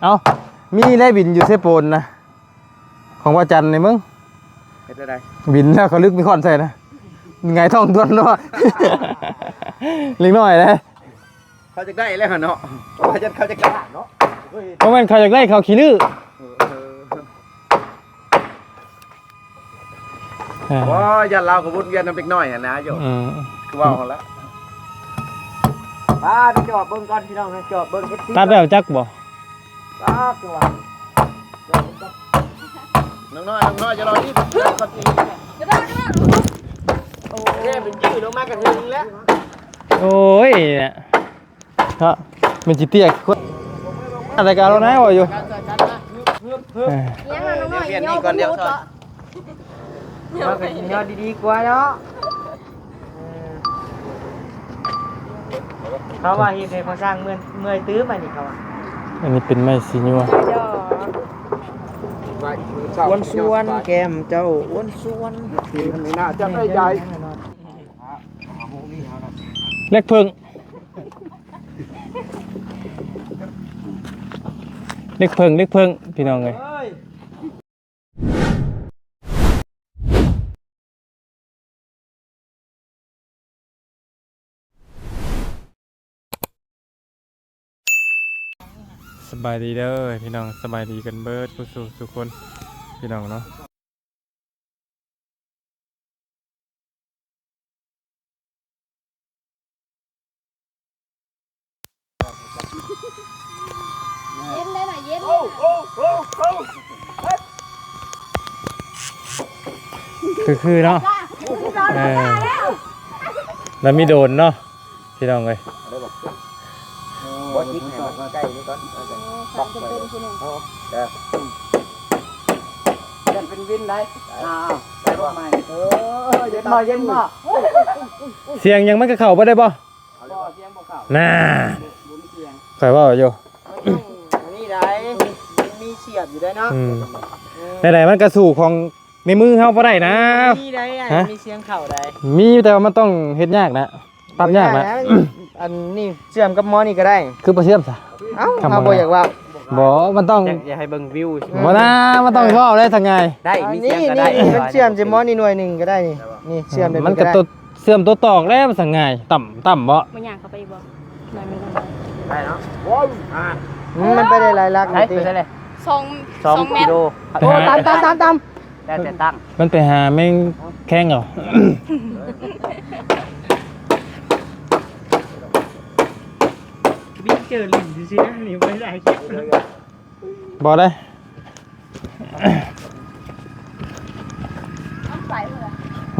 ເອົ້າ ມີໄດ້ບິນຢູ່ເຊໂປນນະ ຂອງວ່າຈັນນີ້ມຶງ ເຮັດໄດ້ ບິນແລ້ວເຂົາລຶກມີຄ້ອນໃສ່ນະ ຫງາຍທ້ອງດ້ວນເນາະ ເລັກນ້ອຍເດ້ ເຂົາຢາກໄດ້ແລ້ວເນາະ ວ່າຈັນເຂົາຢາກໄດ້ເນາະ ບໍ່ແມ່ນເຂົາຢາກໄດ້ ເຂົາຂີ້ລື້ ເອີ. ເອີ ໂອ້ຍ ຢ້ານລາວກໍວົນວຽນນຳເດັກນ້ອຍຫັ້ນນະ ໂຍ ອືມ ຄືເວົ້າຫັ້ນລະ ພາໄປຈອບເບິ່ງກ່ອນພີ່ນ້ອງ ໄປຈອບເບິ່ງ ເອັຟຊີ ຕັດແລ້ວຈັກບໍ່? ຕັດຢູ່ວ່າ ນ້ອງນ້ອຍ ນ້ອງນ້ອຍ ຢ່າລໍນີ້ ເອີ ເດ້ ເປັນຈື່ລົງມາກະເທິງແລ້ວ ໂອ້ຍ ເນາະ ມັນຊິເຕ້ຍຄົນ ອາດຈະກາລົງນະວ່າຢູ່ ເອີ ຍັງນ້ອຍໆ ເວນນີ້ກ່ອນ ດຽວຊອຍ ເຮົາກໍຊິຍອດດີໆກວ່າເນາະ ເອີ ເຂົາວ່າເຮັດໃຫ້ພໍ່ຊ່າງເມື່ອຍ ເມື່ອຍຕື່ມ ອັນນີ້ເຂົາວ່າ ອັນນີ້ເປັນໄມ້ສີຍົວ ອວນຊວນແກ້ມເຈົ້າ ອວນຊວນ ເປັນອັນນີ້ໜ້າຈະໄດ້ໃຫຍ່ ເລັກເພິ່ງ ເລັກເພິ່ງ ເລັກເພິ່ງ ພີ່ນ້ອງເອີຍ ສະບາຍດີເດີພີ່ນ້ອງ ສະບາຍດີກັນເບິດສູ່ສູ່ຄົນ ພີ່ນ້ອງເນາະ. ເຢັນເລີຍນະ ເຢັນເລີຍນະ ຄືໆເນາະ ເອີ ແລ້ວມີໂດຣນເນາະ ພີ່ນ້ອງເອີຍ ບໍ່ຈິກໃຫ້ມັນໃກ້ນີ້ກ່ອນ ເອົາໄປປັອກໄວ້ ເອົາ ເອີ ຢ້ານເປັນວິນໄດ໋ ອ້າວ ໄດ້ບໍ່ໃໝ່ ເອີ ເຢັນບໍ່ ເຢັນບໍ່ ສຽງຫຍັງມັນກໍເຂົ້າບໍ່ໄດ້ບໍ່? ບໍ່ ສຽງບໍ່ເຂົ້າ ນ່າ ບໍ່ ບໍ່ມີສຽງ ຂ້ອຍເວົ້າຢູ່ ມັນຕ້ອງອັນນີ້ໄດ໋ ມັນມີສຽບຢູ່ໄດ໋ເນາະ ອືມ ອືມ ໃດໆມັນກໍສູ້ຂອງ ໃນມືເຮົາບໍ່ໄດ້ນະ ມີໄດ້ ຮະ ມີສຽງເຂົ້າໄດ້ ມີ ແຕ່ວ່າມັນຕ້ອງເຮັດຍາກນະ ປັບຍາກນະ ອັນນີ້ເຊື່ອມກັບໝໍນີ້ກໍໄດ້ ຄືບໍ່ເຊື່ອມຊະ ເອົ້າ ທຳມະດາ ເຮົາບໍ່ຢາກເວົ້າ ບໍ່ ມັນຕ້ອງ ຢາກ ຢາກໃຫ້ເບິ່ງວິວ ບໍ່ນະ ມັນຕ້ອງເວົ້າໄດ້ທັງງ່າຍ ໄດ້ ມີສຽງກໍໄດ້ ນີ້ ນີ້ ນີ້ ມັນເຊື່ອມໃສ່ໝໍນີ້ໜ່ວຍໜຶ່ງກໍໄດ້ນີ້ ນີ້ເຊື່ອມໄດ້ ມັນກໍ ໂຕເຊື່ອມໂຕຕອກແລ້ວ ມັນສັງງ່າຍ ຕ່ຳ ຕ່ຳບໍ່ ບໍ່ຍ່າງເຂົ້າໄປອີກບໍ່ ໜ່ອຍໜຶ່ງ ໄດ້ເນາະ ໂອ້ຍ ອ່າ ອືມ ມັນໄປໄດ້ຫຼາຍຫຼັກ ໄປ ຕິ ໄປໃສເລີຍ ສອງ ສອງ ສອງແມັດ ກິໂລ ໂອ້ ຕາມ ຕາມ ຕາມ ຕາມ ແລ້ວແຕ່ຕັ້ງ ມັນໄປຫາແມງແຄງເອົາ ວິນເຈີຫຼິ້ນຊື່ໆ ນີ້ບໍ່ໄດ້ ບໍ່ໄດ້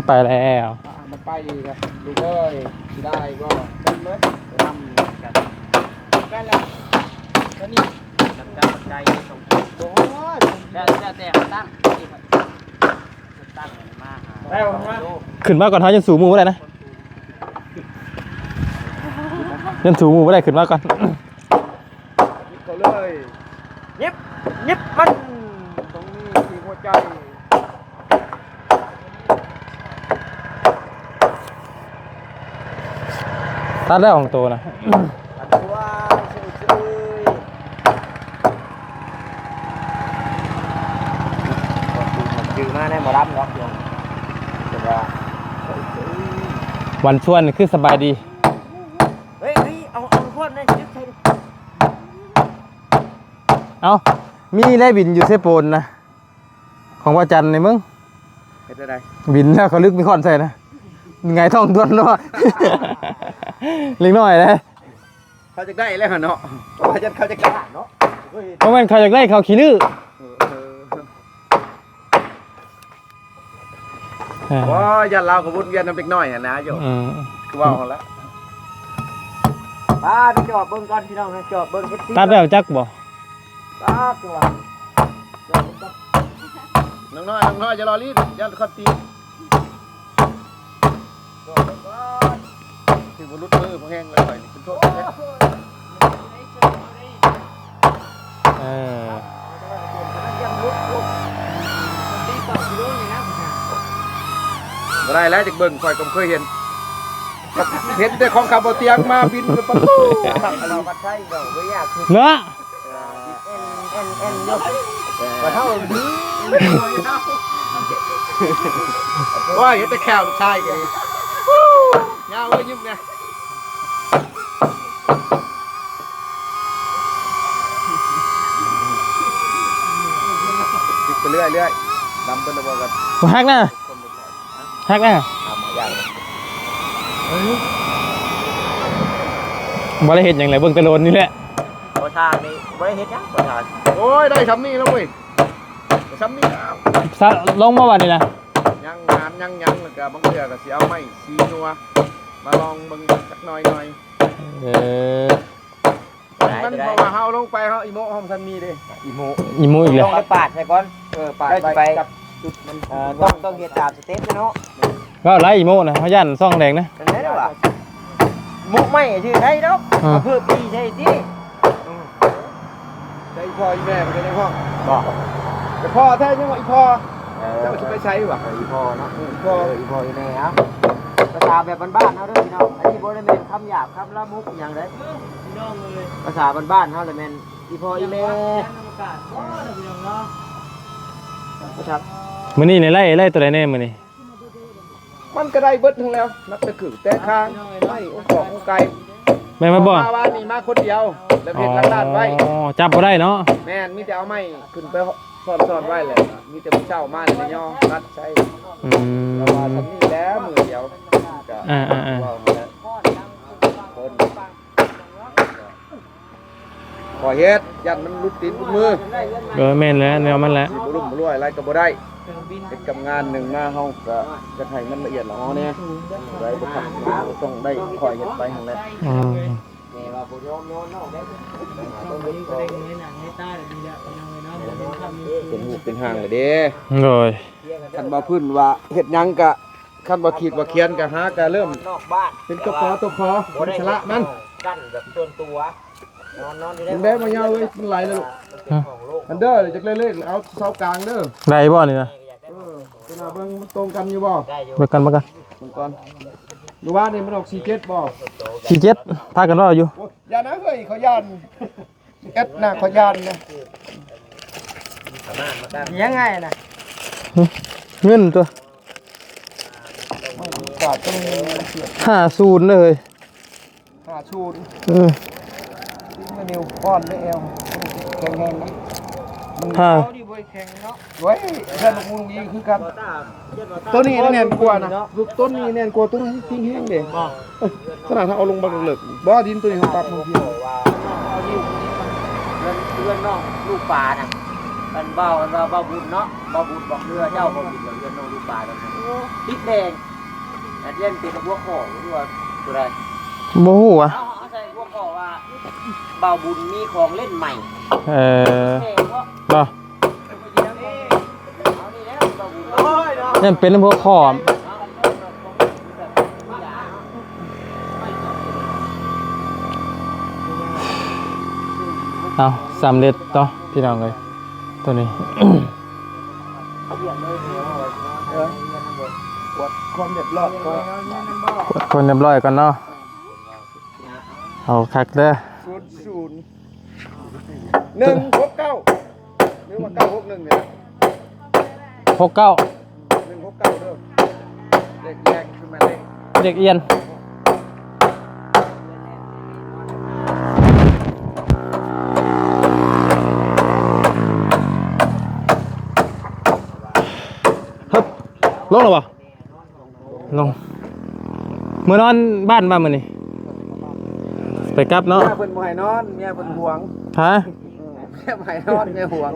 ໄປແລ້ວ ອ່ະ ມັນໄປອີກລະ ລູກເອີຍ ຊິໄດ້ບໍ່? ນຳກັນ ໄປແລ້ວ ຕອນນີ້ ນຳກັນ ໄປ ສອງຄົນ ໂອ້ຍ ແລ້ວ ແລ້ວແຕ່ເຮົາຕັ້ງ ຕັ້ງມາຫາ ຂຶ້ນມາກ່ອນ ເຮົາຍັງສູ້ໝູ່ບໍ່ໄດ້ນະ ຍັງສູ້ໝູ່ບໍ່ໄດ້ ຂຶ້ນມາກ່ອນ ຍິບເຂົ້າເລີຍ ຍິບ ຍິບມັນ ຕ້ອງມີທີ່ຫົວໃຈ ຕັດແລ້ວຂອງໂຕນະ ຕັດຕົວ ຊື່ໆ ຈື່ມາແນ່ ໝໍລຳເນາະ ແຕ່ວ່າ ວັນຊວນຄືສະບາຍດີ ເຮີ້ຍ ເຮີ້ຍ ເອົາ ເອົາພວກນັ້ນ ເອົ້າ ມີໄດ້ບິນຢູ່ເຊໂປນນະ ຂອງວ່າຈັນນີ້ມຶງ ເຮັດໄດ້ ບິນແລ້ວເຂົາລຶກມີຄ້ອນໃສ່ນະ ຫງາຍທ້ອງດ້ວນເນາະ ເລັກນ້ອຍເດ້ ເຂົາຢາກໄດ້ແລ້ວເນາະ ວ່າຈັນເຂົາຢາກໄດ້ເນາະ ບໍ່ແມ່ນເຂົາຢາກໄດ້ ເຂົາຂີ້ລື້ ເອີ. ໂອ້ຍ ຢ້ານລາວກໍວົນວຽນນຳເດັກນ້ອຍຫັ້ນນະ ໂຍ ອືມ ຄືເວົ້າຫັ້ນລະ ພາໄປຈອບເບິ່ງກ່ອນພີ່ນ້ອງ ໄປຈອບເບິ່ງ ເອັຟຊີ ຕັດແລ້ວຈັກບໍ່? ຕັດຢູ່ວ່າ ນ້ອງນ້ອຍ ນ້ອງນ້ອຍ ຢ່າລໍລີ້ ຢ້ານຄອດຕີ ຖືວ່າຫຼຸດມືພໍແຮງແລ້ວຂ້ອຍນີ້ ເອີ ບໍ່ໄດ້ແລ້ວ ຈັກເບິ່ງ ຂ້ອຍກໍບໍ່ເຄີຍເຫັນ ເຫັນແຕ່ຂອງຂ້າບໍ່ຕຽງມາບິນໄປປະຕູ ເນາະ. ວ່າເຮົາ ໂອ້ຍ ເຮັດແຕ່ແຂ້ວລູກຊາຍກັນນີ້ ຍາວເວີຍ ຍິ້ມແດ່ ຕິດໄປເລື້ອຍໆ ດຳເບິດແລ້ວບໍ່ກັນ ບໍ່ຮັກນະ ຮັກນະ ບໍ່ໄດ້ເຮັດຫຍັງແຫຼະ ເບິ່ງແຕ່ໂດນນີ້ແຫຼະ ບໍ່ທາງນີ້ບໍ່ໄດ້ເຮັດຫຍັງບໍ່ທາງ ໂອ້ຍ ໄດ້ຊ່ຳນີ້ແລ້ວເວີຍ ຊ່ຳນີ້ແລ້ວ ສະ ລົງມາບັດນີ້ນະ ຍັງງານຍັງຫຍັງ ແລ້ວກະບາງເທື່ອກະຊິເອົາໄມ້ສີນົວມາລອງເບິ່ງຈັກໜ້ອຍໜ້ອຍ ເອີ ມັນ ເພາະວ່າເຮົາລົງໄປເຮົາອີໂມະເຮົາບໍ່ທັນມີເດ້ ອີໂມະ ອີໂມະອີກແລ້ວ ຕ້ອງໄດ້ປາດໃສ່ກ່ອນ ເອີ ປາດໄວ້ ຈັບຈຸດມັນ ເອີ ຕ້ອງ ຕ້ອງເຮັດຕາມສະເຕັບເນາະ ເວົ້າຫຼາຍອີໂມະນະ ເຮົາຢ້ານຊ່ອງແດງນະ ແມ່ນແລ້ວວ່າ ໂມະໄມ້ຊື່ໄດ້ດອກ ເອີ ເອົາເພີ່ມປີໃສ່ຕິ ໄດ້ອີ່ພໍ່ອີ່ແມ່ເພິ່ນກໍຍັງຮ້ອງ ບໍ່ ແຕ່ພໍ່ແທ້ຍັງວ່າອີ່ພໍ່ ເອີ ເຈົ້າຊິໄປໃສວະ ເອີ ອີ່ພໍ່ເນາະ ເອີ ອີ່ພໍ່ ເອີ ອີ່ພໍ່ອີ່ແມ່ ເອົາ ພາສາແບບບ້ານໆເຮົາເດີພີ່ນ້ອງ ອັນນີ້ບໍ່ໄດ້ແມ່ນຄຳຫຍາບຄຳລາມົກອີ່ຫຍັງເດ້ ພີ່ນ້ອງເອີຍ ພາສາບ້ານໆເຮົາລະແມ່ນ ອີ່ພໍ່ອີ່ແມ່ ມື້ນີ້ໄລ່ ໄລ່ໂຕໃດແດ່ມື້ນີ້ ມັນກໍໄດ້ເບິດຫັ້ນແຫຼ້ວ ນັບແຕ່ກຶ້ງແຕ່ຄາງ ໄມ້ອົງກອກອົງໄກ່ ແມ່ນບໍ່ ມາວານນີ້ມາຄົນດຽວ ແລ້ວເຮັດຫຼັກລ້ານໄວ້ ອໍ ຈັບບໍ່ໄດ້ເນາະ ແມ່ນ ມີແຕ່ເອົາໄມ້ຂຶ້ນໄປຊ້ອນໆໄວ້ແຫຼະ ມີແຕ່ມື້ເຊົ້າມາແລ້ວກໍຍໍລັດໃສ່ ອືມ ແລ້ວວ່າຊ່ຳນີ້ແຫຼະມື້ດຽວ ກໍ ອ່າໆໆ ເວົ້າຫັ້ນແຫຼະ ເພິ່ນ ຂໍເຮັດ ຢ້ານມັນຫຼຸດຕີນຫຼຸດມື ເອີ ແມ່ນແຫຼະ ແນວມັນແຫຼະ ຊິບໍ່ລຸ່ມບໍ່ລວຍຫຼາຍກໍບໍ່ໄດ້ ເຮັດກັບງານໜຶ່ງມາ ເຮົາກໍຢາກໃຫ້ມັນລະອຽດລະອໍແດ່ ໄດ້ບໍ່ທັນ ຕ້ອງໄດ້ຄ່ອຍເຮັດໄປຫັ້ນແຫຼະ ອືມ ເປັນຮູບເປັນຮ່າງແລ້ວເດ້ ໂດຍ ຄັນບໍ່ພື້ນວ່າເຮັດຫຍັງກະ ຄັນບໍ່ຂີດບໍ່ຂຽນກະຫາກະເລີ່ມເປັນຕົວປໍຕົວພໍ ເປັນສາລະມັນ ກັນແບບສ່ວນຕົວ ນອນ ນອນຢູ່ໃນ ມັນໄດ້ບໍ່ຍາວເອີຍ ມັນໄຫຼແລ້ວລູກ ຮະ ອັນເດີ ຈັກເລກໆ ເອົາເສົາກາງເດີ ໄດ້ບໍ່ນີ້ນະ ເອີ ເບິ່ງມັນຕົງກັນຢູ່ບໍ່ ເບິ່ງກັນ ເບິ່ງກັນ ເບິ່ງກ່ອນ ມື້ວານນີ້ມັນອອກສີ່ເຈັດບໍ່ ສີ່ເຈັດ ພາກັນເວົ້າຢູ່ ໂອ້ຍ ຢ່ານະເຮີ້ຍ ເຂົາຢ້ານ ເອັດນະ ເຂົາຢ້ານນະ ຍັງໄງນະ ຫຶ ເງິນຕົວະ ມັນກາດຕົວນີ້ ຫ້າສູນເລີຍ ຫ້າສູນ ເອີ ຕີນມັນນິ້ວອ່ອນເດ້ ແອວ ແຂງແຮງນະ ມັນ ຫ້າ ເອົາດີບໍ່ແຂງເນາະ ໂອ້ຍ ເພື່ອນຂອງມຶງນີ້ຄືກັນ ໂຕນີ້ແໜ້ນກວ່ານະ ໂຕນີ້ແໜ້ນກວ່າ ໂຕນີ້ຕິງແຮງເດ້ ບໍ່ ເອີ ຂະໜາດເຮົາເອົາລົງບັກເລິກໆ ບໍ່ ດິນໂຕນີ້ເຮົາປັບເຮົາເຮັດ ເຮືອນ ເຮືອນນ້ອງລູກປານະ ອັນເວົ້າ ອັນວ່າເວົ້າບຸນເນາະ ເວົ້າບຸນບອກເຮືອເຈົ້າ ເວົ້າບຸນບອກເຮືອນນ້ອງລູກປານະ ຕິດແດງ ອາດຈະເປັນຫົວຂໍ້ ຫຼືວ່າຕົວໃດ ບໍ່ຮູ້ຫວະ ເຮົາ ເຮົາໃສ່ຫົວຂໍ້ວ່າ ເບົາບຸນມີຂອງເລ່ນໃໝ່ ເອີ ແມ່ນບໍ່? ບໍ່ ຍັງເປັນຫົວຂໍ້ ເອົາ ສຳເລັດເນາະ ພີ່ນ້ອງເອີຍ ໂຕນີ້ ກວດຄວາມຮຽບຮ້ອຍກ່ອນ ກວດຄວາມຮຽບຮ້ອຍກ່ອນເນາະ ເອົາຄັກເດີ ສູນ ໜຶ່ງຫົກເກົ້າ ຫຼືວ່າເກົ້າຫົກໜຶ່ງນີ້ແຫຼະ ຫົກເກົ້າ ໜຶ່ງຫົກເກົ້າເດີ ເລກແລກຄືໝາຍເລກ ເລກອ່ຽນ ຮຶບ ລົງແລ້ວບໍ່? ລົງ ເມືອນອນບ້ານບໍ່ມື້ນີ້? ໄປກັບເນາະ ເມຍເພິ່ນບໍ່ໃຫ້ນອນ ເມຍເພິ່ນຫວງ ຮະ? ເມຍບໍ່ໃຫ້ນອນ ເມຍຫວງ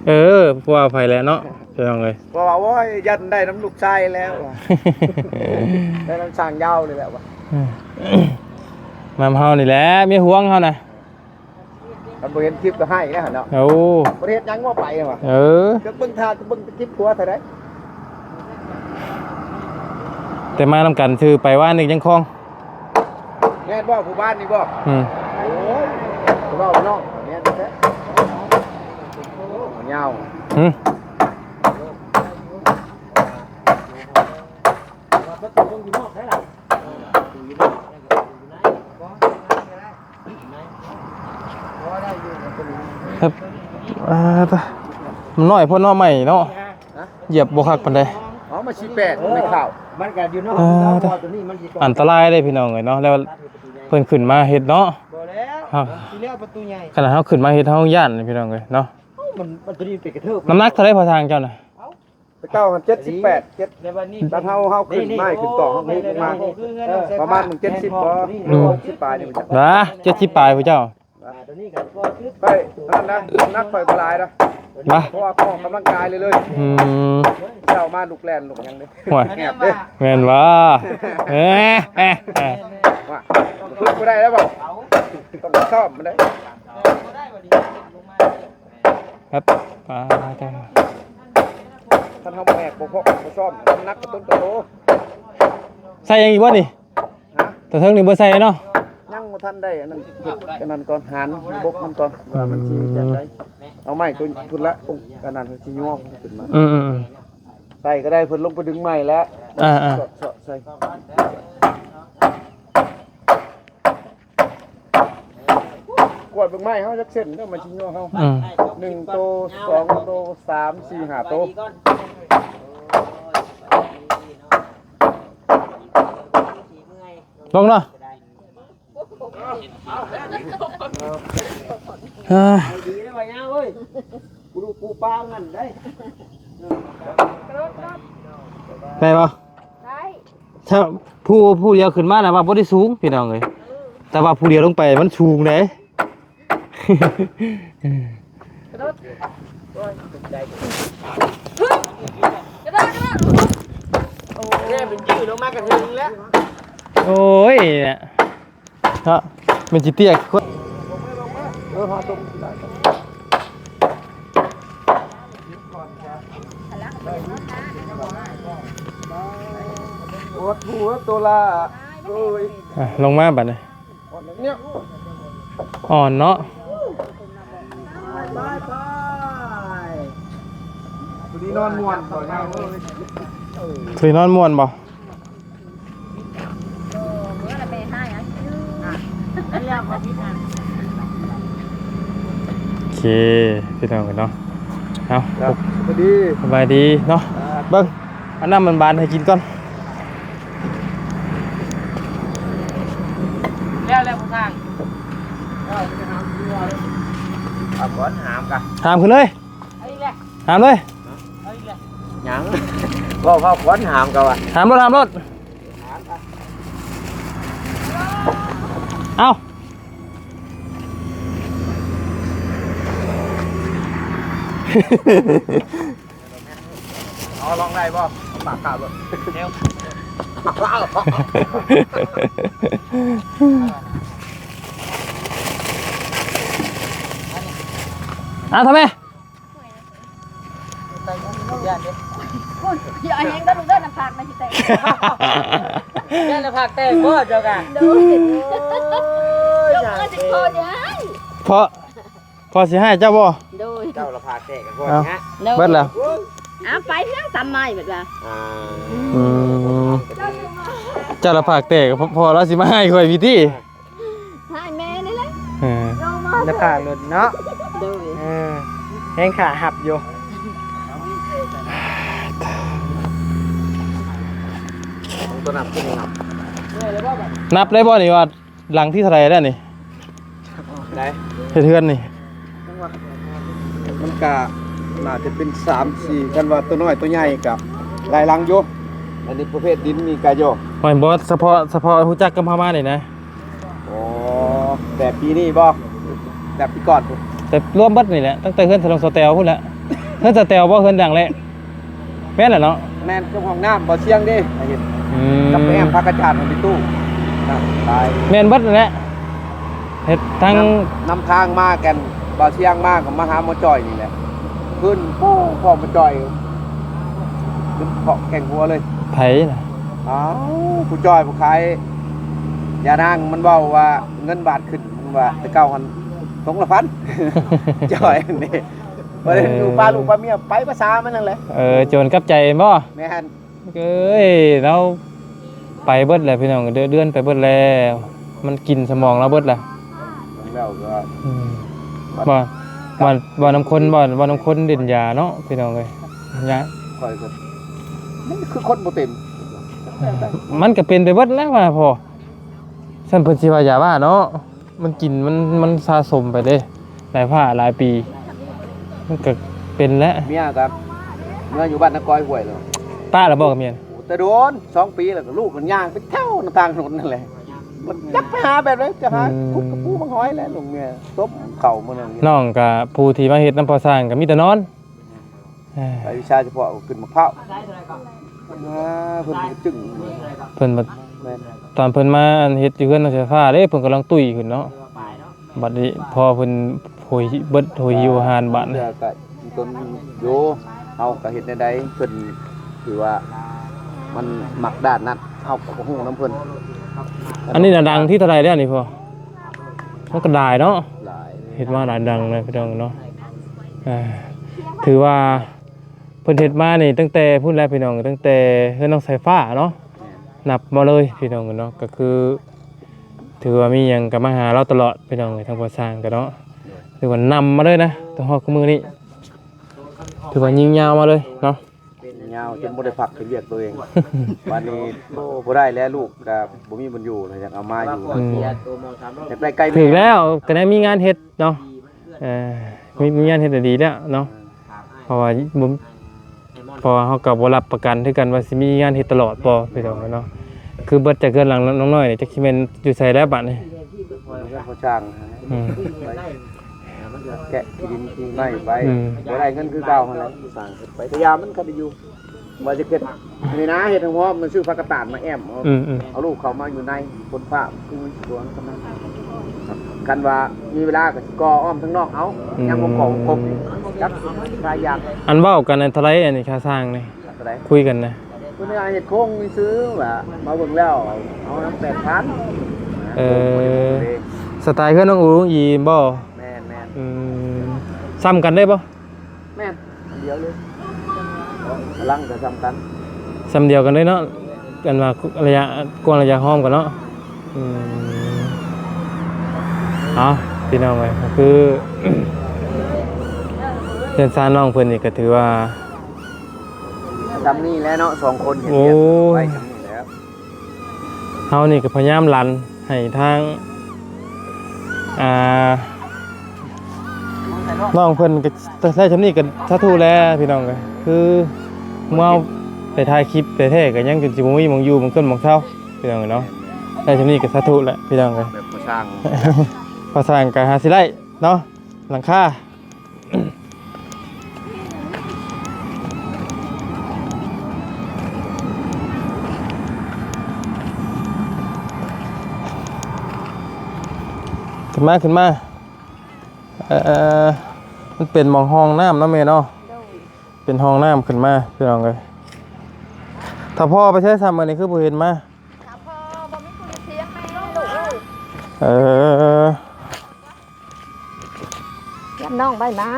ເອີ ຜົວໃຜແຫຼະເນາະ ພີ່ນ້ອງເອີຍ ເພາະວ່າ ໂອ້ຍ ຢ້ານໄດ້ນຳລູກຊາຍແລ້ວ ໄດ້ນຳຊ່າງຍາວນີ້ແຫຼະວ່າ ເອີ ນຳເຮົານີ້ແຫຼະ ເມຍຫວງເຮົານະ. ຄັນບໍ່ເຫັນຄລິບກໍຮ້າຍແລ້ວເນາະ ໂອ້ ບໍ່ໄດ້ເຮັດຫຍັງວ່າໄປວ່າ ເອີ ຈະເບິ່ງທ່າ ຈະເບິ່ງຄລິບຜົວເທົ່າໃດ ແຕ່ມານຳກັນ ຖືໄປວານນີ້ຍັງຄອງ ແມ່ນບໍ່? ຜູ້ບ້ານນີ້ບໍ່? ອືມ ໂອ້ຍ ເວົ້ານ້ອງ ແມ່ນແທ້ ຍາວ ຫຶ ຄັບ ອ່າ ຕະ ມັນນ້ອຍໂພດເນາະ ໄມ້ເນາະ ຮະ? ຢຽບບໍ່ຄັກປານໃດ. ເອົາມາສີ່ແປດ ໃນຂ່າວ ມັນກໍຢູ່ນອກ ອ່າ ຕົວນີ້ມັນຊິ ອັນຕະລາຍເດ້ພີ່ນ້ອງເອີຍເນາະ. ແລ້ວເພິ່ນຂຶ້ນມາເຮັດເນາະ ບໍ່ແລ້ວ ຮະ ຊິແລ້ວປະຕູໃຫຍ່ ຂະໜາດເຮົາຂຶ້ນມາເຮັດເຮົາຍັງຢ້ານພີ່ນ້ອງເອີຍເນາະ. ເອົ້າ ມັນ ມັນຕົວນີ້ເປັນກະເທີບ ນ້ຳໜັກເທົ່າໃດພໍ່ຊ່າງເຈົ້ານະ? ເອົາ ແຕ່ເກົ່າຫັ້ນ ເຈັດສິບແປດ ເຈັດ ແຕ່ວ່ານີ້ ຕອນເຮົາ ເຮົາຂຶ້ນ ນີ້ ມາຂຶ້ນຕໍ່ ເຮົາ ນີ້ ລົງມາ ນີ້ ເອີ ປະມານ ເຈັດສິບ ບໍ່ ອືມ ຫົກສິບປາຍນີ້ ນະ ເຈັດສິບປາຍຜູ້ເຈົ້າ ອ່າ ຕົວນີ້ກໍພໍຄື ຂ້ອຍ ອັນນັ້ນນະ ນ້ຳໜັກຂ້ອຍບໍ່ຫຼາຍນະ ນະ ເພາະວ່າອອກກຳລັງກາຍເລີຍໆ ອືມ ເຊົ້າມາລຸກແລ່ນລຸກຫຍັງເດ້ ໂອ້ຍ ແຮບເດ້ ແມ່ນບໍ່? ເອີ ວ່າ ບໍ່ໄດ້ແລ້ວບໍ່? ຕ້ອງຊ້ອມມັນເດ້. ຄັບ ປາດ ຄັນເຮົາບໍ່ແອບບໍ່ເພາະບໍ່ຊ້ອມ ນ້ຳໜັກກະຕົນກະໂຕ. ໃສ່ຫຍັງອີກບໍ່ນີ້? ຮະ? ຕາເທິງນີ້ບໍ່ໃສ່ເນາະ? ຍັງບໍ່ທັນໄດ້ອັນນັ້ນ ເຮັດອັນນັ້ນກ່ອນ ຫານລະບົບມັນກ່ອນ ວ່າມັນຊິເຮັດຈັ່ງໃດ. ເອົາໄມ້ຕົວພຸ້ນລະ ອົງ ອັນນັ້ນຊິຍົວຂຶ້ນມາ. ອືມໆໆ ໃສ່ກໍໄດ້ ເພິ່ນລົງໄປດຶງໄມ້ແລ້ວ. ອ່າໆ ເຊາະໆໃສ່. ກວດເບິ່ງໄມ້ເຮົາຈັກເສັ້ນເດີ ມັນຊິຍົວເຮົາ. ອືມ ໜຶ່ງໂຕ ສອງໂຕ ສາມ ສີ່ ຫ້າໂຕ. ລົງເນາະ. ເອີ ດີເດ້ວ່າຍາເອີຍ ກູດູປູປາຫັ້ນໄດ້. ໄດ້ບໍ່? ໄດ້. ຖ້າຜູ້ ຜູ້ດຽວຂຶ້ນມານະວ່າບໍ່ໄດ້ສູງ ພີ່ນ້ອງເອີຍ ແຕ່ວ່າຜູ້ດຽວລົງໄປມັນສູງເດ້. ກະໂດດ ກະໂດດ ກະໂດດ ໂອ້ຍ ແມ່ນຢືດລົງມາກະເທິງແລ້ວ. ໂອ້ຍ ເນາະ ມັນຊິເຕ້ຍຄົນ ເອີ ຫາຕົງ ໂອດ ຜູ້ໂຕລາ ໂອ້ຍ ອ່ະ ລົງມາບັດນີ້ ອ່ອນເນາະ ໄປ ໄປ ໄປ ຄືນອນມ່ວນບໍ່ຍາວເອີຍ ຄືນອນມ່ວນບໍ່? ໂອເຄ ພີ່ນ້ອງເນາະ ເອົາ ສະບາຍດີ ສະບາຍດີເນາະ ເບິ່ງ ເອົານ້ຳບານໆໃຫ້ກິນກ່ອນ ແລ້ວ ແລ້ວຜູ້ຊ່າງ ຫາມກ່ອນ ຫາມກະ ຫາມຂຶ້ນເລີຍ ຫາມເລີຍ ເອົາອີກແລ້ວ ຫຍັງ ເວົ້າເວົ້າກ່ອນ ຫາມກະວ່າ ຫາມໂລດ ຫາມໂລດ ເອົາ ເອົາ ລອງໄດ້ບໍ່? ປາກຂາວໂລດ ເອົາ ທຳໄມ? ຢ້ານເດ້ ພຸ້ນ ຢ່າແຮງເດີລູກເດີ ນ້ຳຜາກມັນຊິແຕກ ຢ້ານນ້ຳຜາກແຕກບໍ່ເຈົ້າກະ ໂດຍ ໂອ້ຍ ເຈົ້າເກີດຊິພໍດຽວ ເພາະ ພໍ່ຊິໃຫ້ເຈົ້າບໍ່? ໂດຍ ເຈົ້າລະຜາກແຕກກັນພໍ່ຊິໃຫ້ ໂດຍ ເບິດແລ້ວ ເອົາໄປເຮືອນຕຳໄມ້ເບິດວ່າ ອ່າ ອືມ ເຈົ້າລະຜາກແຕກ ພໍ່ລາວຊິມາໃຫ້ຂ້ອຍພີ້ຕິ ໃຫ້ແມ່ນີ້ແຫຼະ ເອີ ລະຜາກໂລດເນາະ ໂດຍ ເອີ ແຮງຂາຫັບຢູ່ ຕົວນັບຂຶ້ນນີ້ເນາະ ນັບໄດ້ບໍ່ນີ້ວ່າ ຫຼັງທີເທົ່າໃດແລ້ວນີ້? ໃດ? ເຮັດເຮືອນນີ້ ມັນກະໜ້າຈະເປັນສາມສີ່ ຄັນວ່າຕົວນ້ອຍຕົວໃຫຍ່ກະຫຼາຍຫຼັງຢູ່ ອັນນີ້ປະເພດດິນນີ້ກະຢູ່ ໂອ້ຍ ບໍ່ ສະເພາະ ສະເພາະຮູ້ຈັກກັບເຮົາມານີ້ນະ ອໍ ແຕ່ປີນີ້ບໍ່? ແຕ່ປີກ່ອນພຸ້ນ ແຕ່ລວມເບິດນີ້ແຫຼະ ຕັ້ງແຕ່ເຮືອນສະຫຼອງສະແຕວພຸ້ນແຫຼະ ເຮືອນສະແຕວບໍ່? ເຮືອນຫຼັງແລກ ແມ່ນແຫຼະເນາະ ແມ່ນ ເຄື່ອງຫ້ອງນ້ຳ ບໍ່ຊຽງເດ້ ອືມ ກັບແອມ ພາກະຈານ ຂອງພີ່ຕູ້ ນັ້ນ ຕາຍ ແມ່ນເບິດນັ້ນແຫຼະ ເຮັດທັງ ນຳ ນຳທາງມາກັນ ບ່າວຊຽງມາກໍມາຫາໝໍຈ່ອຍນີ້ແຫຼະ ຂຶ້ນ ໂອ້ ພໍ່ໝໍຈ່ອຍ ຂຶ້ນເຄາະແຂ້ງຫົວເລີຍ ໃຜນະ? ອ້າວ ຜູ້ຈ່ອຍຜູ້ຂາຍຢານາງ ມັນເວົ້າວ່າເງິນບາດຂຶ້ນ ມັນວ່າແຕ່ເກົ່າຫັ້ນຖົງລະພັນ ຈ່ອຍນີ້ ບໍ່ໄດ້ຢູ່ ເອີ ພາລູກພາເມຍໄປພາສາມັນນັ້ນແຫຼະ ເອີ ໂຈນກັບໃຈແມ່ນບໍ່? ແມ່ນ ເອີຍ ລາວໄປເບິດແລ້ວພີ່ນ້ອງ ເດືອນ ເດືອນໄປເບິດແລ້ວ ມັນກິນສະໝອງລາວເບິດແລ້ວ ແລ້ວກໍ ອືມ ວ່າ ບ່ອນ ບ່ອນນຳຄົນ ບ່ອນ ບ່ອນນຳຄົນຫຼິ້ນຢາເນາະ ພີ່ນ້ອງເອີຍ ຍາ ຂ້ອຍກໍ ມັນຄືຄົນບໍ່ເຕັມ ມັນກໍເປັນໄປເບິດແລ້ວວ່າພໍ່ ຊັ້ນເພິ່ນຊິວ່າຢາບ້າເນາະ ມັນກິນ ມັນ ມັນສະສົມໄປເດ້ ຫຼາຍພາ ຫຼາຍປີ ມັນກໍເປັນແຫຼະ ເມຍກໍເມືອຢູ່ບ້ານນາກອຍຫ້ວຍແລ້ວ ປະແລ້ວບໍ່ກັບເມຍ? ໂອ້ ແຕ່ໂດນ ສອງປີແລ້ວ ກໍລູກມັນຍ່າງໄປແຖວໜ້າຕ່າງຖະໜົນນັ້ນແຫຼະ ມັນຈັກໄປຫາແບບໃດ ຈະຫາ ອືມ ຂຸດກະປູບັກຫອຍແຫຼະ ລູກເມຍຕົ້ມເຂົ້າມື້ໜຶ່ງ ນ້ອງກໍຜູ້ທີ່ມາເຮັດນຳພໍ່ຊ່າງກໍມີແຕ່ນອນ ເອີ ໄປວິຊາສະເພາະກໍຂຶ້ນໝາກພ້າວ ອ່າ ເພິ່ນກໍຈຶ່ງ ເພິ່ນບັດ ແມ່ນ ຕອນເພິ່ນມາອັນເຮັດຢູ່ເຮືອນໄຟຟ້າເດ້ ເພິ່ນກຳລັງຕຸ້ຍຂຶ້ນເນາະ ບັດນີ້ພໍເພິ່ນໂຫຍເບິດ ໂຫຍຫິວອາຫານບາດນີ້ ເທື່ອກໍຕົນຢູ່ ເຮົາກໍເຮັດແນວໃດ ເພິ່ນຖືວ່າມັນມັກດ້ານນັ້ນ ເຮົາກໍບໍ່ຮູ້ນຳເພິ່ນ ອັນນີ້ນະດັງທີ່ເທົ່າໃດແລ້ວນີ້ພໍ່? ມັນກໍຫຼາຍເນາະ ຫຼາຍ ເຮັດມາຫຼາຍດັງເລີຍພີ່ນ້ອງເນາະ ເອີ ຖືວ່າເພິ່ນເຮັດມານີ້ຕັ້ງແຕ່ພຸ້ນແຫຼະພີ່ນ້ອງ ຕັ້ງແຕ່ເຮືອນນ້ອງສາຍຟ້າເນາະ ແມ່ນ ນັບມາເລີຍພີ່ນ້ອງເນາະ ກໍຄື ຖືວ່າມີຫຍັງກໍມາຫາລາວຕະຫຼອດພີ່ນ້ອງເອີຍ ທາງພໍ່ຊ່າງກໍເນາະ ຖືວ່ານຳມາເລີຍນະ ຈົນຮອດຄູ່ມື້ນີ້ ຖືວ່າຍິງຍາວມາເລີຍເນາະ ຍາວຈົນບໍ່ໄດ້ພັກເຮັດວຽກຕົວເອງ ບາດນີ້ ໂອ້ ບໍ່ໄດ້ແລ້ວ ລູກກໍບໍ່ມີບ່ອນຢູ່ແລ້ວ ຢາກເອົາມາຢູ່ ອືມ ຢາກໄດ້ໄກແມ່ ຖືກແລ້ວ ກໍໄດ້ມີງານເຮັດເນາະ ເອີ ມີ ມີງານເຮັດກໍດີແລ້ວເນາະ ເອີ ເພາະວ່າບໍ່ ເພາະວ່າເຮົາກໍບໍ່ຮັບປະກັນຄືກັນວ່າຊິມີງານເຮັດຕະຫຼອດບໍ່ ພີ່ນ້ອງເນາະ ຄືເບິດຈາກເຮືອນຫຼັງນ້ອງນ້ອຍນີ້ ຈັກຊິແມ່ນຢູ່ໃສແລ້ວບາດນີ້ ເຮືອນພໍ່ຊ່າງ ອືມ ແກະຂີ້ດິນຂີ້ໄມ້ໄປ ອືມ ບໍ່ໄດ້ເງິນຄືເກົ່າຫັ້ນແຫຼະ ສ້າງຂຶ້ນໄປ ແຕ່ຢາມັນກໍໄດ້ຢູ່ ວ່າຈະເຮັດນີ້ນະ ເຮັດຫ້ອງຮອມ ມັນຊື້ຜັກກະຕາດມາແອ້ມເອົາ ອືມໆ ເອົາລູກເຂົ້າມາຢູ່ໃນ ຄົນພາກຄືສວນ ຄັນວ່າມີເວລາກໍຊິກໍ່ອ້ອມທາງນອກເອົາ ອືມ ຍັງບໍ່ເຂົ້າຄົບ ຈັກຫຼາຍຢ່າງ ອັນເວົ້າກັນນັ້ນເທົ່າໃດ ອັນນີ້ຄ່າສ້າງນີ້ ເທົ່າໃດ ຄຸຍກັນນະ ເພິ່ນວ່າເຮັດໂຄງຊື່ໆ ວ່າມາເບິ່ງແລ້ວເອົານຳແປດພັນ ເອີ ສະໄຕເຮືອນນ້ອງອູນ້ອງອີບໍ່? ແມ່ນໆ ອືມ ສ່ຳກັນໄດ້ບໍ່? ແມ່ນ ອັນດຽວເລີຍ ພະລັງກໍສ່ຳກັນ ສ່ຳດຽວກັນເລີຍເນາະ ອັນວ່າໄລຍະ ກວ້າງໄລຍະຫ້ອມກັນເນາະ ອືມ ເອົາ ພີ່ນ້ອງເອີຍ ກໍຄື ເຮືອນຊານນ້ອງເພິ່ນນີ້ກໍຖືວ່າ ສ່ຳນີ້ແຫຼະເນາະ ສອງຄົນເຮັດວຽກໄວ້ສ່ຳນີ້ແຫຼະ ເຮົານີ້ກໍພະຍາຍາມລັນໃຫ້ທາງ ອ່າ ນ້ອງເພິ່ນກໍໄດ້ຊ່ຳນີ້ກໍສາທຸແລ້ວພີ່ນ້ອງເອີຍ ຄືເມື່ອໄປຖ່າຍຄລິບແທ້ໆ ກໍຍັງຈົນຊິບໍ່ມີໝ່ອງຢູ່ໝ່ອງຊົນໝ່ອງເຊົາພີ່ນ້ອງເອີຍເນາະ ໄດ້ຊ່ຳນີ້ກໍສາທຸແລ້ວພີ່ນ້ອງເອີຍ ແບບກໍ່ສ້າງ ກໍ່ສ້າງກໍຫາຊິໄດ້ເນາະ ຫຼັງຄາ ຂຶ້ນມາ ຂຶ້ນມາ ເອີ ມັນເປັນໝ່ອງຮ່ອງນ້ຳເນາະແມ່ເນາະ ໂດຍ ເປັນຮ່ອງນ້ຳຂຶ້ນມາພີ່ນ້ອງເອີຍ ຖ້າພໍ່ໄປໃສຊ້ຳມື້ນີ້ຄືບໍ່ເຫັນມາ? ຖ້າພໍ່ບໍ່ມີຜູ້ຢູ່ທຽງແມ່ລູກເອີຍ ເອີ ຢ້ານນ້ອງໄປມາ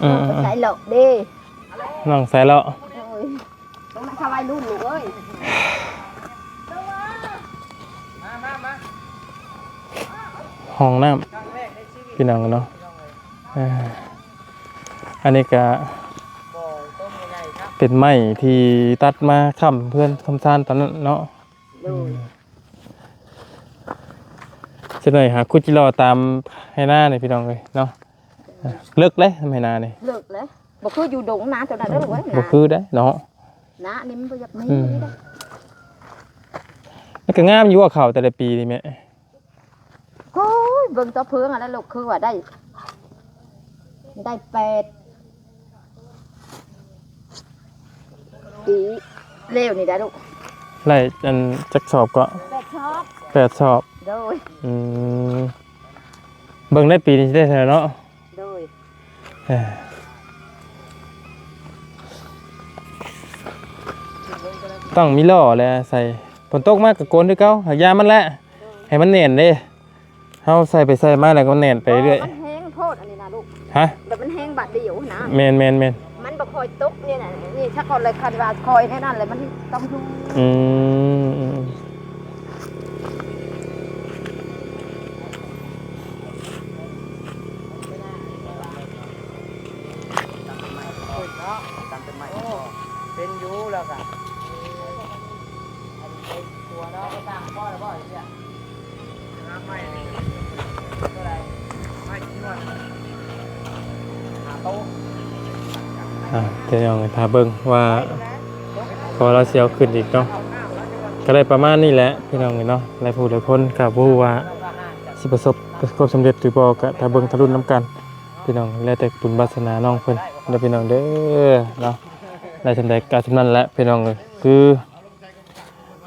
ອືມ ນ້ອງໄປໃສເລາະເດ້ ນ້ອງໃສເລາະ ໂອ້ຍ ຕ້ອງມາຖວາຍລຸ້ນລູກເອີຍ ຫ້ອງນ້ຳ ພີ່ນ້ອງເນາະ ເອີ ອັນນີ້ກະເປັນໄມ້ທີ່ຕັດມາຄ້ຳເຮືອນຄ້ຳຊານຕອນນັ້ນເນາະ ໂດຍ ອືມ ຈັກໜ້ອຍຫາຂຸດຈິເລາະຕາມໄຮ່ນານີ້ພີ່ນ້ອງເອີຍເນາະ ເລິກເດ້ ໄຮ່ນານີ້ ເລິກເດ້ ບໍ່ຄືຢູ່ດົງນາຕົວນັ້ນເດີລູກເອີຍ ບໍ່ຄືເດ້ເນາະ ນານີ້ມັນບໍ່ຢາກມີ ອືມ ມັນກໍງາມຢູ່ວ່າເຂົ້າແຕ່ລະປີນີ້ແມ່ ໂອ້ຍ ເບິ່ງຕໍ່ເພິງຫັ້ນແຫຼະລູກ ຄືວ່າໄດ້ ໄດ້ແປດ ປີແລ້ວນີ້ໄດ໋ລູກ ໄດ້ອັນຈັກສອບເກາະ? ແປດສອບ ແປດສອບ ໂດຍ ອືມ ເບິ່ງໄດ້ປີນີ້ຊິໄດ້ເທົ່າໃດເນາະ? ໂດຍ ເອີ ຕ້ອງມີລໍ້ແຫຼະໃສ່ ຝົນຕົກມາກໍໂກນຄືເກົ່າ ຫາກຢ່າມັນແຫຼະ ໃຫ້ມັນແໜ້ນເດ້. ເຮົາໃສ່ໄປໃສ່ມາແລ້ວກໍແໜ້ນໄປເລື້ອຍ. ມັນແຮງໂພດອັນນີ້ນະລູກ. ຮະ? ແບບມັນແຮງບາດດຽວນະ. ແມ່ນໆໆ. ມັນບໍ່ຄ່ອຍຕົກນີ້ນະ. ນີ້ຖ້າເຂົາເລີຍຄັນວ່າຄ່ອຍແນວນັ້ນແຫຼະ ມັນຕ້ອງຢູ່. ອືມ. ເນາະ ຕາມຕົ້ນໄມ້ ໂອ້ ເປັນຢູ່ແລ້ວກະ ອັນນີ້ໄປຕົວເນາະ ໄປສ້າງບໍ່ລະບໍ່ໄອ້ເຈ້ຍ ຫາໄມ້ນີ້ ເທົ່າໃດ ໄມ້ຊິນວນ ຫ້າໂຕ ອ່າ ເຈົ້ານ້ອງ ຖ້າເບິ່ງວ່າ ເພາະວ່າລາວຊິເອົາຂຶ້ນອີກເນາະ ກໍໄດ້ປະມານນີ້ແຫຼະພີ່ນ້ອງເອີຍເນາະ ຫຼາຍຜູ້ຫຼາຍຄົນກໍບໍ່ຮູ້ວ່າ ຊິປະສົບຄວາມສຳເລັດຫຼືບໍ່ ກໍຖ້າເບິ່ງຖ້າລຸ້ນນຳກັນ ພີ່ນ້ອງ ແລ້ວແຕ່ບຸນວາສະໜານ້ອງເພິ່ນເດີພີ່ນ້ອງເດີເນາະ ໄດ້ສ່ຳໃດກໍສ່ຳນັ້ນແຫຼະພີ່ນ້ອງເອີຍ ຄື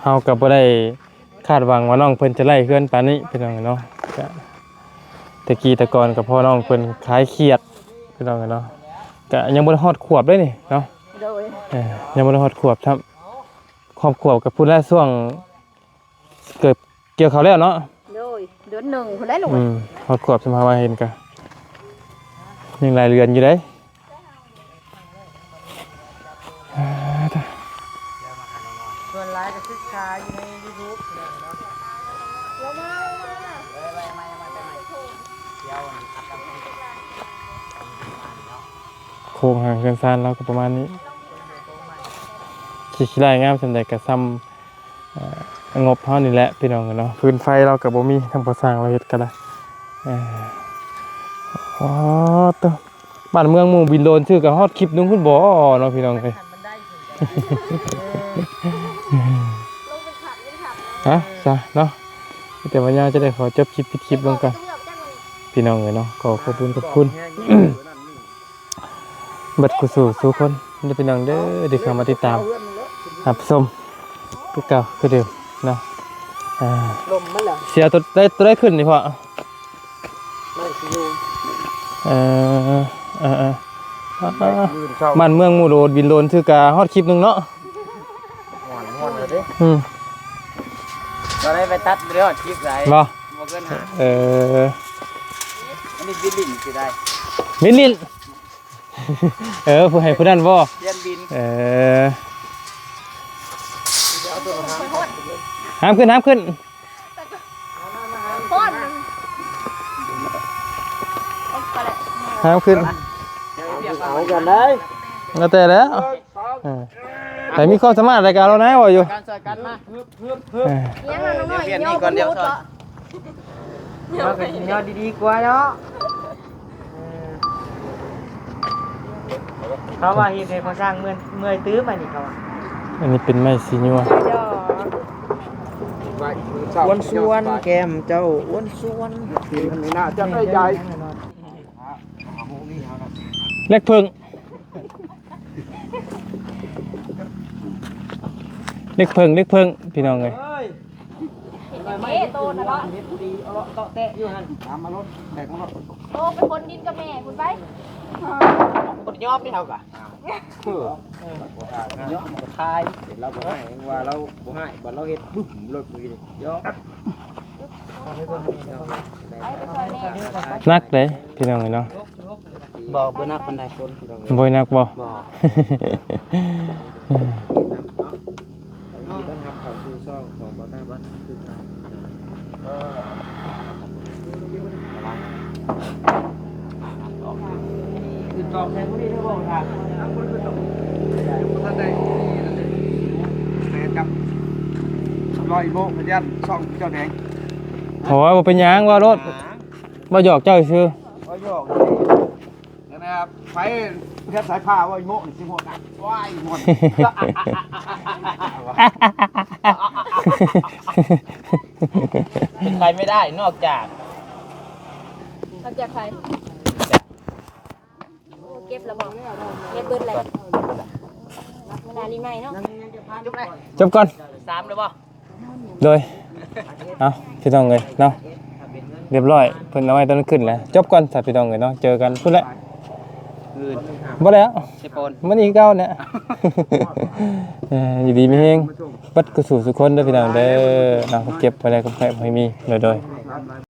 ເຮົາກໍບໍ່ໄດ້ຄາດຫວັງວ່ານ້ອງເພິ່ນຈະໄດ້ເຮືອນປານນີ້ພີ່ນ້ອງເນາະ ກະແຕ່ກີ້ແຕ່ກ່ອນກໍພໍ່ນ້ອງເພິ່ນຂາຍຂຽດພີ່ນ້ອງເນາະ ກະຍັງບໍ່ໄດ້ຮອດຂວບເດ້ນີ້ເນາະ ໂດຍ ເອີ ຍັງບໍ່ໄດ້ຮອດຂວບຊ້ຳ ຮອດຂວບກໍພຸ້ນແຫຼະ ຊ່ວງ ເກີບກ່ຽວເຂົ້າແລ້ວເນາະ ໂດຍ ເດືອນໜຶ່ງພຸ້ນແຫຼະລູກ ອືມ ຮອດຂວບຊັ້ນພາມາເຫັນກະ ຍັງຫຼາຍເດືອນຢູ່ເດ້ ສ່ວນຫຼາຍກໍສຶກສາຢູ່ໃນຢູທູບເນາະ ໂຄງຮ່າງເຮືອນຊານລາວກໍປະມານນີ້ ຊິຂີ້ລ້າຍງາມສ່ຳໃດກໍສ່ຳ ເອີ ງົບເຮົານີ້ແຫຼະພີ່ນ້ອງເນາະ ຟືນໄຟລາວກໍບໍ່ມີ ທາງພໍ່ຊ່າງລາວເຮັດກໍໄດ້ ເອີ ອໍ ໂຕ ບ້ານເມືອງໝູ່ບິນໂດຣນຊື່ກໍຮອດຄລິບໜຶ່ງພຸ້ນບໍເນາະ ພີ່ນ້ອງເອີຍ ຮະ ຊະເນາະ ມີແຕ່ວ່າຍາວຈະໄດ້ຂໍຈົບຄລິບ ປິດຄລິບລົງກ່ອນ ພີ່ນ້ອງເອີຍເນາະ ຂໍຂອບຄຸນ ຂອບຄຸນ ເບິດຄູ່ສູ່ສູ່ຄົນເດີພີ່ນ້ອງເດີ ທີ່ເຂົ້າມາຕິດຕາມຮັບຊົມຄືເກົ່າຄືເດີມເນາະ ອ່າ ລົມມັນລະ ຊິເອົາໂຕໃດ ໂຕໃດຂຶ້ນນີ້ພໍ່ ມັນຊິຢູ່ ເອີ ເອີ ເອີ ບ້ານເມືອງໝູ່ໂດຣນ ບິນໂດຣນຊື່ກະຮອດຄລິບໜຶ່ງເນາະ ມ່ວນ ມ່ວນເລີຍເດ້ ອືມ ກໍໄດ້ໄປຕັດບໍ່ໄດ້ຮອດຄລິບໃດ ບໍ່ ບໍ່ເກີນຫ້າ ເອີ ອັນນີ້ບິນຫຼິ້ນຊິໄດ້ ບິນຫຼິ້ນ ເອີ ຜູ້ໃຫ້ຜູ້ນັ້ນບໍ່ ປ່ຽນບິນ ເອີ ຫ້າມຂຶ້ນ ຫ້າມຂຶ້ນ ຮ້ອນ ຫ້າມຂຶ້ນ ເອົາກັນໄດ້ ແລ້ວແຕ່ແລ້ວ ເອີ ໃຜມີຄວາມສາມາດໃດກໍເອົາແນວວ່າຢູ່ ຊ່ອຍກັນ ຊ່ອຍກັນມາ ເອີ ຍັງນ້ອຍໆ ຍ່ອບໍ່ຮູ້ເຈາະ ມັນກໍຊິຍໍດີໆກວ່າເນາະ ເອີ ເຂົາວ່າເຮັດໃຫ້ພໍ່ຊ່າງເມື່ອຍ ເມື່ອຍຕື່ມ ອັນນີ້ເຂົາວ່າ ອັນນີ້ເປັນໄມ້ສີຍົວ ອວນຊວນແກ້ມເຈົ້າ ອວນຊວນ ເປັນອັນນີ້ໜ້າຈະໄດ້ໃຫຍ່ ເລັກເຜິ້ງ ເລັກເຜິ້ງ ເລັກເຜິ້ງ ພີ່ນ້ອງເອີຍ ເອີຍ ເຮັດເດ້ໂຕນະເນາະ ເຮັດດີ ເອົາເລາະເຕາະແຕະຢູ່ຫັ້ນ ຕາມມາໂລດ ແບກມາໂລດ ໂຕໄປຂົນດິນກັບແມ່ພຸ້ນໄປ ບໍ່ໄດ້ຍອມເດ້ເຮົາກະ ເອີ ບໍ່ໄດ້ຍອມ ມັນກໍຄາຍ ເຫັນລາວບໍ່ໃຫ້ ວ່າລາວບໍ່ໃຫ້ ບັດລາວເຮັດປຶ້ມໂລດມື້ກີ້ນີ້ ຍອມ ໜັກເດ້ພີ່ນ້ອງເອີຍເນາະ ບໍ່ ບໍ່ໜັກປານໃດ ບໍ່ໜັກບໍ່ ຍິນດີຕ້ອນຮັບເຂົ້າສູ່ຊ່ອງຂອງບ່າວຕາບ້ານຄືເກົ່າ ຂຶ້ນຕອກໃສ່ຜູ້ນີ້ເດີບໍ່ທ່ານ ຍັງບໍ່ຂຶ້ນດອກ ຍັງບໍ່ທັນໄດ້ ແມ່ນກັບ ລອຍໂມະພະຍານຊ່ອງເຈົ້າແດງ ໂອ້ຍ ບໍ່ເປັນຫຍັງ ເວົ້າໂລດ ເວົ້າຫຍອກເຈົ້າຊື່ ເວົ້າຫຍອກ ນັ້ນນະ ໄຟເຮັດສາຍຟ້າວ່າອີໂມະນີ້ຊິໂຫດນະ ວ້າຍ ໂຫດ เป็นไปไม่ได้ นอกจาก นอกจากใคร เก็บแล้วบ่ เก็บเบิดแล้ว เวลานี้ใหม่เนาะ จบก่อน สามเลยบ่ ໂດຍ ເອົ້າ ພີ່ນ້ອງເອີຍເນາະ ລຽບລ້ອຍ ເພິ່ນເອົາໄວ້ຕອນຂຶ້ນແຫຼະ ຈົບກ່ອນຊະພີ່ນ້ອງເອີຍເນາະ ເຈີກັນພຸ້ນແຫຼະ ອື່ນ ບໍ່ແລ້ວ ຊິໂປນ ມື້ນີ້ຄືເກົ່າແຫຼະ ເອີ ຢູ່ດີມີແຮງ ເບິດຄູ່ສູ່ສູ່ຄົນເດີພີ່ນ້ອງເດີເນາະ ເກັບໄວ້ໄດ້ກັບໃຜບໍ່ໃຫ້ມີ ໂດຍໆ.